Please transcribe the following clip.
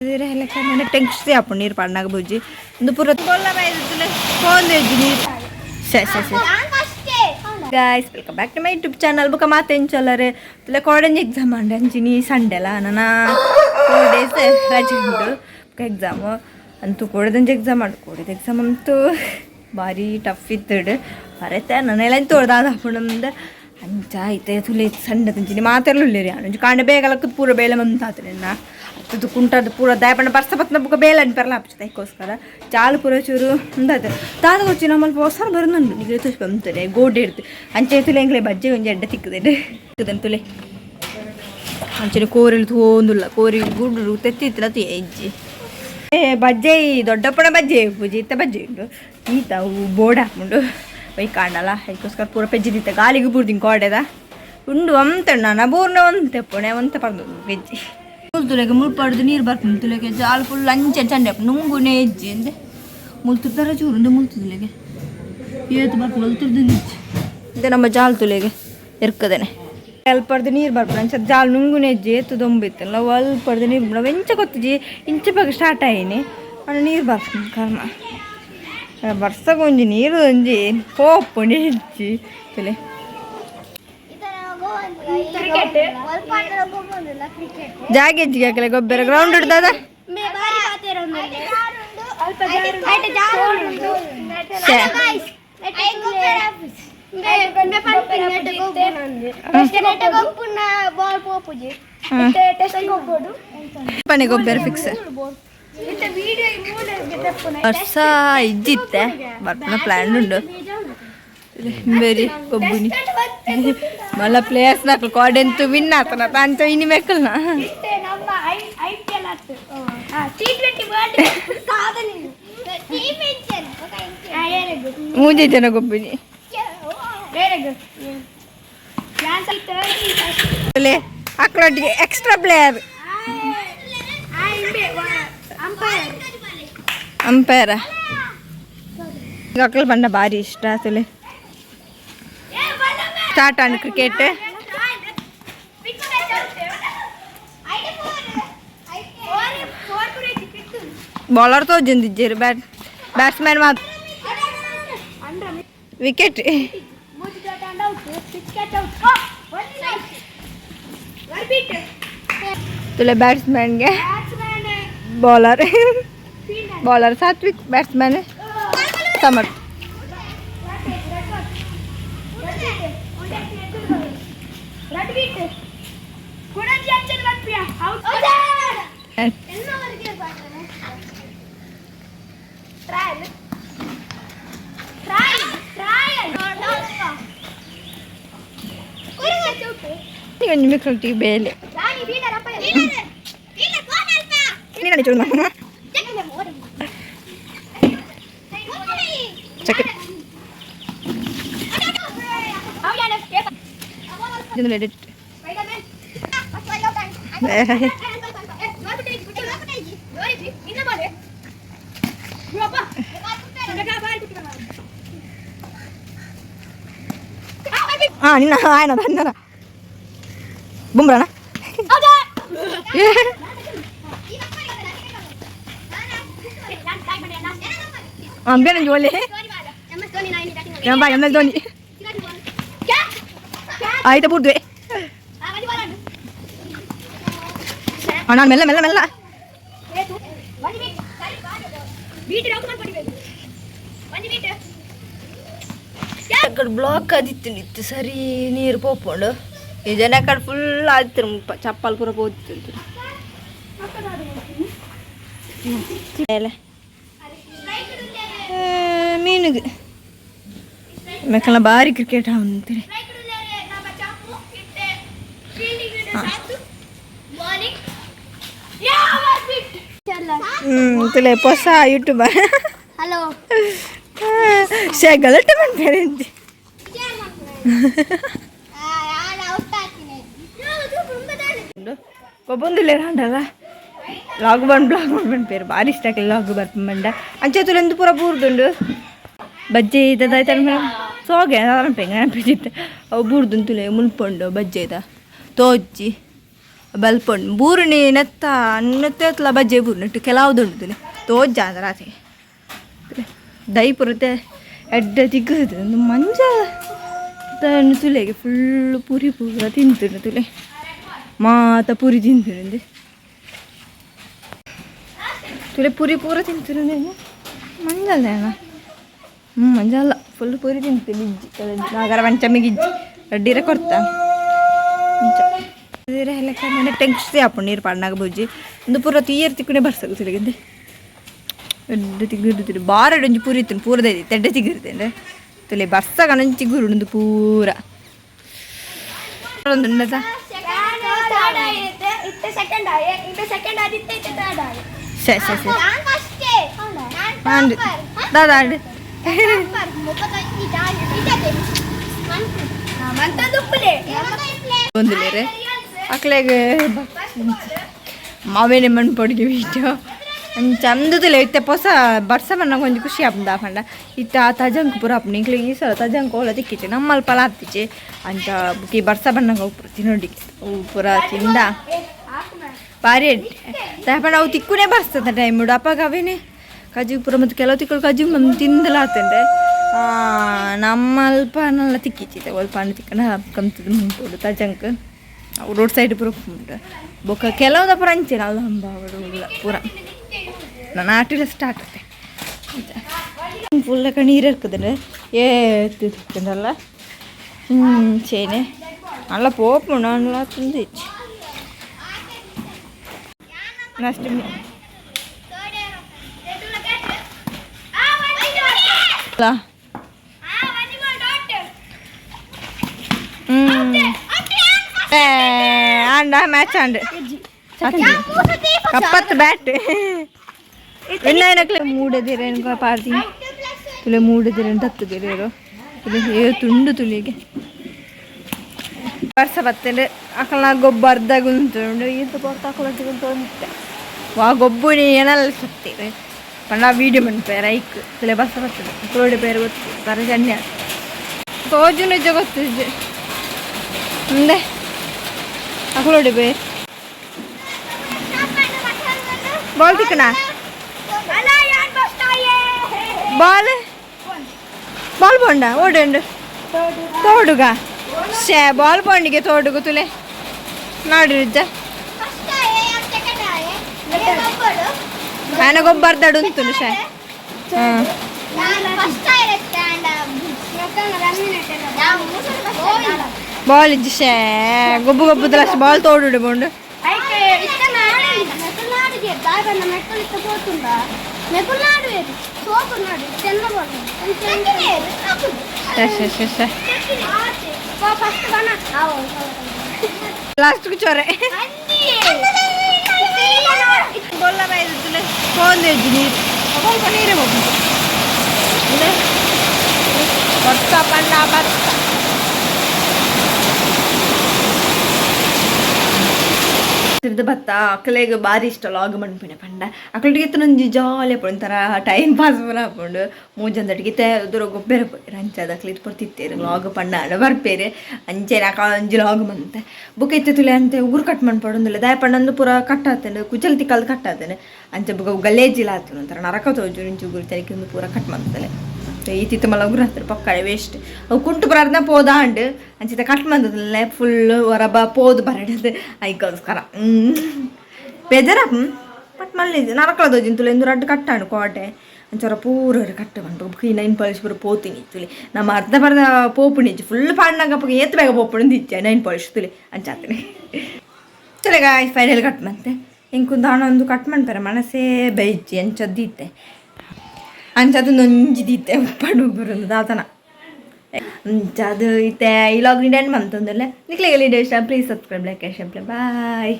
Tension ಆಪುಂಡು ನೀರು ಪಾಡ್ನಾಗ ಬುಜ್ಜಿ ಒಂದು ಪೂರ ಬೊಲ್ಲ ಫೋನ್ ನೀರು. ಸರಿ ಸರಿ ಸರಿ. Guys, welcome back to my YouTube channel. ಬುಕ್ಕ ಮಾತೆಂಚೊಲ್ಲರೆ ತುಲೆ ಕಾಲೇಜ್ ಎಕ್ಸಾಮ್ ಅಂಡ ಅಂಚಿನಿ ಸಂಡೆಲ ನನ್ನ 4 ಡೇಸ್ ರಜೆ ಉಂಟು. ಬುಕ್ಕ ಎಕ್ಸಾಮು ಅಂತೂ ಕೋಡೆದಂಜಿ ಎಕ್ಸಾಮ್ ಅಂಡು. ಕೋಡೆದ ಎಕ್ಸಾಮ್ ಅಂತೂ ಭಾರಿ ಟಫ್ ಇತ್ತಡು. ಬರತ್ತೆ ನನ್ನೆಲ್ಲ ತೋಡ್ದಾದ ಹಾಪುಂಡು. ಅಂಚ ಐತೆ ತುಲೆ ಸಂಡೆ ತಂಚಿನಿ ಮಾತೆಲ್ಲ ಉಲ್ಲೇರಿ. ಅಂಚು ಕಾಂಡೆ ಬೇಗ ಲಕ್ಕದ ಪೂರ ಬೇಲೆ ಮಂತಾತ್ರೆ ನಾ ಅತ್ತದು ಕುಂಟದ ಪೂರ ದಾಯಪಂಡ ಬರ್ಸ ಬತ್ನ ಬುಕ್ಕ ಬೇಲೆ ಅನ್ಪೆರ್ಲ ಆಪ್ಚುತ. ಅದಕ್ಕೋಸ್ಕರ ಚಾಲು ಪೂರ ಚೂರು ಉಂದಾತ ದಾದ ಗೊಚ್ಚಿ ನಮ್ಮಲ್ಲಿ ಹೊಸ ಬರೋದುಂಡು. ನಿಗಲೆ ತುಷ್ ಬಂತಾರೆ ಗೋಡೆ ಇಡ್ತು. ಅಂಚೆ ತುಲೆ ಎಂಗ್ಲೆ ಬಜ್ಜೆ ಒಂಜಿ ಎಡ್ಡೆ ತಿಕ್ಕದೆ ತಿಕ್ಕದನ್ ತುಲೆ. ಅಂಚನೆ ಕೋರಿಲು ತೋಂದುಲ್ಲ, ಕೋರಿ ಗುಡ್ಡು ತೆತ್ತಿತ್ತಲ ತು ಹೆಜ್ಜಿ. ಏ ಬಜ್ಜೆ ಈ ದೊಡ್ಡಪ್ಪನ ಬಜ್ಜೆ ಪೂಜೆ ಇತ್ತ ಬಜ್ಜೆ ಉಂಟು. ಈತ ಅವು ಬೋರ್ಡ್ ಹಾಕೊಂಡು ಬೈ ಕಾಣಲ್ಲ. ಅದಕ್ಕೋಸ್ಕರ ಪೂರ ಪೆಜ್ಜಿದಿತ್ತ ಗಾಲಿಗೆ ಬುಡ್ದಿಂಗ್ ಕೋಡೆದ ಉಂಡು ಅಂತ ನಾನು ಬೂರ್ನ ಒಂತೆ ಪುಣೆ ಒಂತೆ ಪರ್ದು ಪೆಜ್ಜಿ. ಮುಲ್ತುಲೆಗೆ ಮುಲ್ಪಡ್ದು ನೀರು ಬರ್ಪುಂಡು ತುಲೆಗೆ. ಜಾಲ್ ಫುಲ್ ಅಂಚೆ ಚಂಡೆ ನುಂಗುನೆ ಹೆಜ್ಜೆ ಅಂದೆ ಮುಲ್ತುರ್ದರ ಚೂರುಂಡು. ಮುಲ್ತುದುಲೆಗೆ ಏತು ಬರ್ಪುಂಡು ಮುಲ್ತುರ್ದು ನಿಜ್ಜಿ ಇಂದೆ ನಮ್ಮ ಜಾಲ್ ತುಲೆಗೆ ಇರ್ಕದೇನೆ. ಅಲ್ಪಡ್ದು ನೀರು ಬರ್ಪುಂಡು. ಅಂಚ ಜಾಲ್ ನುಂಗುನೆ ಹೆಜ್ಜೆ ಏತು ದೊಂಬಿತ್ತಲ್ಲ. ಅಲ್ಪಡ್ದು ನೀರು ಬರ್ಪುಂಡು. ಎಂಚ ಗೊತ್ತುಜಿ, ಇಂಚ ಬಗ್ಗೆ ಸ್ಟಾರ್ಟ್ ಆಯಿನಿ ಅಣ್ಣ ನೀರು ಬರ್ಪುಂಡು. ಕರ್ಮ ಬರ್ಸಗ ಒಂಜಿ ನೀರು ಒಂಜಿ ಪೋಪುಂಡು ಹೆಜ್ಜಿ ತುಲೆ. ಕ್ರಿಕೆಟ್. ಜಾಗೆ ಹೆಜ್ಜಿಗೆ ಹಾಕಲೆ ಗೊಬ್ಬರ ಗ್ರೌಂಡ್ ಹಿಡ್ದದ. ಶ್ಯೆ. ಬಾಲ್ ಪೋಪುಜಿ. ಪನೆ ಗೊಬ್ಬರ ಫಿಕ್ಸ್. ವರ್ಷ ಇಜ್ಜಿತ್ತೆ ಬರ್ಪುನ ಪ್ಲಾನ್ ಉಂಡು. ಬೇರಿ ಗೊಬ್ಬುನಿ ಮಲ್ಲ ಪ್ಲೇಯರ್ಸ್ ನಕಲು ಕಾಡೆಂತು ವಿನ್ ಆತನ ಅಂಚ ಇನಿ ಮೆಕ್ಕಲ್ನ. ನಮ್ಮ ಐಪಿಎಲ್ ಆತು, ಟಿ20 ವರ್ಲ್ಡ್ ಸಾಧನೆ. ಮೂಜೆ ಜನ ಗೊಬ್ಬುನಿ. Very good. ಅಕ್ಲೊಟ್ಟಿಗೆ extra player. Umpire. ಅಂಪೈರ ಅಕ್ಲು ಬಣ್ಣ ಭಾರಿ ಇಷ್ಟ ತುಲೆ. Start on cricket. ಬೌಲರ್ ತೋಜೊಂದಿಜ್ಜೆರ್, ಬ್ಯಾಟ್ಸ್ಮ್ಯಾನ್ ಮಾತ್ರ. ವಿಕೆಟ್ ತುಲೆ. ಬ್ಯಾಟ್ಸ್ಮ್ಯಾನ್ಗೆ bowler, bowler Satwik, batsman Samarth. ಒಂಜಿ ಮಿಕ್ಕಲ್ಟಿ ಬೇಲೆ ನೀನು ಚಕ್ಕೆ ಎಡಿಟ್. ಹಾಂ, ನಿನ್ನ ಆಯ್ನ ಬಂದನ ಬುಮ್ರಾನ. ಹಾಂ, ಬೇರೆ ಒಳ್ಳೆ ಎಮ್ ಎಸ್ ಧೋನಿ ಆಯ್ತಾ ಬುಡ್ದುವೆ. ನಾನು ಮೆಲ್ಲ ಮೆಲ್ಲ ಮೆಲ್ಲ. ಅక్కడ ಬ್ಲಾಕ್ ಆದಿತ್ತು ಇತ್ತು ಸರಿ ನೀರು ಪೋಪುಂಡು. ಈ ಜನ ಕಡೆ ಫುಲ್ ಆದಿತ್ತು, ಚಪ್ಪಲ್ ಪೂರ ಪೋದಿತ್ತು. ಮೀನುಗೆ ಮೆಕ್ಕಲ ಬಾರಿ ಕ್ರಿಕೆಟ್ ಅಂತೀರಿ. ಹ್ಞೂ ತುಲೆ ಹೊಸ ಯೂಟ್ಯೂಬರ್. ಹಲೋ. ಶೇ ಗಲಾಟೆ ಮಾಡ್ಬೇಡ. ಒಬ್ಬೊಂದುಲ್ಲೇರ್ ಅಂಡಲ್ಲ ಲಾಗ್ ಬಂದು ಬ್ಲಾಗ್ ಬಂದು ಪೇರು ಭಾರಿ ಇಷ್ಟ ಆಕಲೆ ಲಾಗ್ ಬರ್ಪಂಡ. ಅಂಚೆ ತುಲೆಂದು ಪೂರ ಬೂರ್ದುಂಡು. ಬಜ್ಜೆ ಇದ್ದದಾಯ್ತು ಸೋಗೆ ಅನ್ಪೆಂಗ ನೆನಪಿಜಿತ್ತೆ. ಅವು ಬೂರ್ದುಂಡು ತುಲೆ ಮುನ್ಪುಂಡು. ಬಜ್ಜೆ ಇದ ತೋಜ್ಜಿ. ಬಲ್ಪೊಂಡು ಬೂರುನಿ ನೆತ್ತ ನೆತ್ತಲ ಬಜ್ಜೆ ಬೂರು ನೆಟ್ಟು ಕೆಲವುದುಂಡು ತೋಜ ರಾತ್ರಿ ದೈ ಪುರತೆ ಎಡ್ಡೆ ತಿಕ್ಕದು ಒಂದು ಮಂಜ ತುಲೆಗೆ ಫುಲ್ ಪುರಿ ಪೂರ ತಿಂತುಂಡು ತುಲೆ ಮಾತ ಪುರಿ ತಿಂತುಂಡು ತುಲೆ ಪುರಿ ಪೂರ ತಿಂತುಂಡು ಮಂಜಲ್ಲ ಮಂಜಲ್ಲ ಫುಲ್ ಪುರಿ ತಿಂತೀನಿ ಇಜ್ಜಿ ನಾಗರ ಪಂಚಮಿಗೆ ಇಜ್ಜಿ ಅಡ್ಡಿರ ಕೊರ್ತ ಟೆಂಕ್ಷನ್ ಆಪುಂಡು ನೀರು ಪಾಡ್ನಾಗ ಬೊಜ್ಜಿ ಒಂದು ಪೂರ ತೀಯರ್ ತಿಕ್ಕುನೆ ಬರ್ಸಗ ತುಲೆಗೆ ಎಡ್ಡೆ ತಿಗುರುತಿರು ಬಾರಡ್ ಒಂಜಿ ಪೂರಿ ಇತ್ತು ಪೂರ ದೈದಿ ಎಡ್ಡೆ ತಿಗುರ್ತೇನೆ ತುಲೆ ಬರ್ಸಗ ನಂಜಿ ಚಿಗುರು ಪೂರ ಒಂದುಂಡದ ಸರಿ ಸರಿ ಸರಿ ಆಂಡ್ ದಾದಾ ಆಂಡ್ ಒಂದುಲೇರೆ ಅಕ್ಲೆಗ್ ಮಾವೇನೆ ಮಣ್ಣು ಪೊಡಿಗೆ ವೀಡಿಯೋ ಅಂಚ ಇತ್ತೆ ಪೊಸ ಬರ್ಸ ಬನ್ನಗ ಒಂಜಿ ಖುಷಿ ಆಪುಂಡು ಪಂಡ ಇತ್ತೆ ಆ ತಜಂಕ್ ಪೂರ ಆಪುಂಡು ಇಂಕ್ಲೆ ಈ ಸಲ ತಜಂಕ್ ಓಲ ತಿಕ್ಕಿಚೆ ನಮ್ಮಲ್ಪ ಆತಿಚೆ ಅಂಚ ಬುಕ್ಕಿ ಬರ್ಸ ಬನ್ನಗ ಪೂರ ತಿನ್ನೋಡಿಗೆ ಅವು ಪೂರ ತಿಂದ ಬಾರಿ ಎಡ್ಡೆ ಪಂಡ ಅವು ತಿಕ್ಕುನೇ ಬರ್ಸ್ತದ ಟೈಮ್ ಅಪ್ಪಾಗ ಅವೇನೆ ಕಜ್ಜಿ ಪೂರ ಮತ್ತು ಕೆಲವು ತಿಕ್ಕಳು ಕಜ್ಜಿ ನಮ್ಗೆ ತಿಂದಲ ಆತಂಡೆ ನಮ್ಮಲ್ಪ ನಲ್ಲ ತಿಕ್ಕಿಚಿತ್ತೆ ಒಲ್ಪ ತಿಕ್ಕನ ಕಮ್ತದ ಮುಂಪೋಡು ತಜಂಕ್ ಅವು ರೋಡ್ ಸೈಡ್ ಪೂರ ಉಂಟು ಬೊಕ್ಕ ಕೆಲವುದ ಪೂರ ಅಂಚೆ ಅಲ್ಲ ಹಂಬ ಪೂರ ನಾಟಿಲ ಸ್ಟಾರ್ಟ್ ಆತೆ ಫುಲ್ ನೀರು ಇರ್ಕುದುಂಡು ಏ ತಿಕ್ಕುಂಡಲ್ಲ ಚೇನೆ ಅಲ್ಲ ಪೋಪುಂಡು ಅಲ್ಲ ತುಂದಿಚ್ಚಿ ನೆಕ್ಸ್ಟ್ ಆಂಡ ಮ್ಯಾಚ್ ಆಂಡ್ ಕಪ್ಪತ್ತು ಬ್ಯಾಟ್ ಎಣ್ಣೆನಕ್ಲೆ ಮೂಡದಿರೇನು ಪಾರ್ದಿ ತುಲೆ ಮೂಡದಿರೇನು ದತ್ತುದಿರೇರು ತುಲೆ ಏ ತುಂಡು ತುಲಿಗೆ ವರ್ಷ ಬತ್ತಂದ್ರೆ ಅಕಲ್ನ ಗೊಬ್ಬ ಅರ್ಧ ಗುಂತುಂಡು ಈತ ಪೊರ್ತು ಅಕಲ ಗುಂತು ವಾ ಗೊಬ್ಬು ನೀ ಏನೆಲ್ಲ ಸತ್ತೀರಿ ಪಂಡ ವೀಡಿಯೋ ಮನ್ಪೇರ ಐಕ್ ತುಲೆ ಬರ್ಸ ಬರ್ತದೆ ತೋಡೆ ಬೇರೆ ಗೊತ್ತು ಬರ ಜನ್ಯ ತೋಜು ನಿಜ ಗೊತ್ತು ಮುಂದೆ ಅಕಲೋಡಿ ಬೇರೆ ಬಾಲ್ ತಿಕ್ಕಣ ಬಾಲ್ ಬಾಲ್ ಬೋಂಡ ಓಡಂಡು ತೋಡುಗ ಶೇ ಬಾಲ್ ಬೋಂಡಿಗೆ ತೋಡುಗು ತುಲೆ ನಾಡಿರುಜ್ಜ ಆನಗೊಬ್ಬರ್ದಡು ಉಂಟು ಶೇ ಹಾಂ ಬಾಲ್ ಇಜ್ಜಿ ಶೇ ಗೊಬ್ಬು ಗೊಬ್ಬುದಲ್ಲ ಅಷ್ಟು ಬಾಲ್ ತೋಡುಡು ಬೋಂಡು ಲಾಸ್ಟ್ ಚೊರೆ ಬೊಲ್ಲ ಫೋನ್ ನೀರು ಸ್ವಲ್ಪ ನೀರೇ ಹೋಗ್ಬೇಕು ಬರ್ತಾ ಪಂಡ ಬರ್ತಾ ತಿರ್ದು ಬತ್ತ ಅಕ್ಲೆಗ್ ಬಾರಿ ಇಷ್ಟ ಲಾಗ್ ಮನ್ಪಿನ ಪಂಡ ಅಕ್ಲೆಗ್ ಇತ್ತನೊಂಜಿ ಜಾಲಿ ಆಪುಂಡು ಒಂಥರ ಟೈಮ್ ಪಾಸ್ ಪೂರ ಆಪುಂಡು ಮೂಜೊಂದಟಿಗೆ ಇತ್ತೆ ದೂರ ಗೊಬ್ಬೆರ ಪೋಯೆರ್ ಅಂಚಾದ್ ಅಕ್ಲು ಇತ್ ಪೊರ್ತಿತ್ತೆರ್ ಲಾಗ್ ಪಂಡ ಆಂಡ ಬರ್ಪೆರ್ ಅಂಚೆನೆ ಅಕ ಒಂಜಿ ಲಾಗ್ ಮಂತೆ ಬೊಕ ಇತ್ತೆ ತುಲೆ ಅಂತೆ ಉಗುರು ಕಟ್ ಮನ್ಪೊಡು ದಾಯೆ ಪಂಡ ಉಂದು ಪೂರ ಕಟ್ ಆತುಂಡು ಕುಜಲ್ ತಿಕ್ಕಲ್ದ್ ಕಟ್ ಆತುಂಡು ಅಂಚ ಬೊಕ ಗಲೇಜಿಲ ಆತುಂಡು ಒಂಥರ ನರಕ ತೋಜುಂಡು ಇಂಚ ಉಗುರು ತೆಲಿಕೆ ಉಂದು ಪೂರ ಕಟ್ ಮಂತುಲೆ ಈತಿತ್ತ ಮಲ್ಲ ಉಗುರು ಆತುಂಡು ಪಕ್ಕಡೆ ವೇಸ್ಟ್ ಅವು ಕುಂಟು ಪೂರ ಪೋದಾಂಡ್ ಅಂಚಿತ ಕಟ್ ಮಂತುಲೆ ಫುಲ್ ಹೊರಬ ಪೋದು ಬರಡದು ಐಕೋಸ್ಕರ ಬೇಜಾರ ಬಟ್ ಮಲ್ಲಿ ನರಕಲ ತೋಜಿಂದು ತುಲೆ ಇಂದು ರಡ್ಡ್ ಕಟ್ಟಾಂಡು ಕೋಟೆ ಅಂಚೊರ ಪೂರ ಕಟ್ಟ ಪನ್ಪ ಬೊಕ ಈ ನೈನ್ ಪಾಲಿಶ್ ಪೂರ ಪೋತಿನಿ ತುಲೆ ನಮ್ಮ ಅರ್ಧ ಬರ್ಧ ಪೋಪುಣಿಜ್ಜಿ ಫುಲ್ ಪಾಡ್ನಗ ಅಪಗ ಏತ್ ಬೇಗ ಪೋಪುಂಡು ಇಜ್ಜಿ ನೈನ್ ಪಾಲಿಶ್ ತುಲೆ ಅಂಚಾತನೆ ತುಲೆ ಗಾಯ್ಸ್ ಫೈನಲ್ ಕಟ್ ಮಂತೆ ಎಂಕ್ ದಾನ ಒಂದು ಕಟ್ ಮನ್ಪೆರೆ ಮನಸ್ಸೇ ಬೈಜ್ಜಿ ಅಂಚದ್ದು ಅಂಚದು ಒಂಜಿ ದೀತೆ ಉಪ್ಪಡು ಬರುಂದು ದಾತನ ಅಂಚ ಅದು ಇತ್ತೆ ಈ ಲಾಗ್ ಎಂಡ್ ಮಂತೊಂದುಲ್ಲೆ ನಿಕ್ಲೆಗ್ ಇಷ್ಟ please subscribe like share bye.